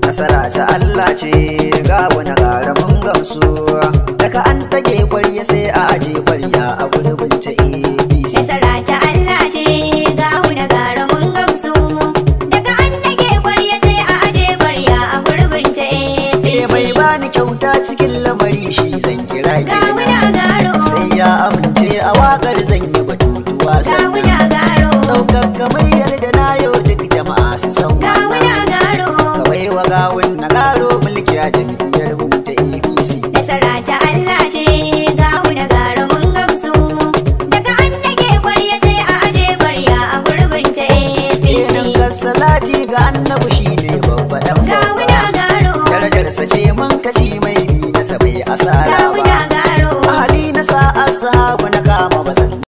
Nasara ta Allah ce, ga wani ƙaramin gamsu. Daga an tage kwarya sai a aje kwarya a gurbin ta APC. Nasara ta Allah ce, ga wani gara mun gamsu. Daga an dage kwarya sai a aje kwarya a gurbin ta Eh, APC. mai bani kyauta cikin lamari shi zan kira Ga kenan. wuna garo. Sai ya amince a wakar zan yi batutuwa Ga sannan. wuna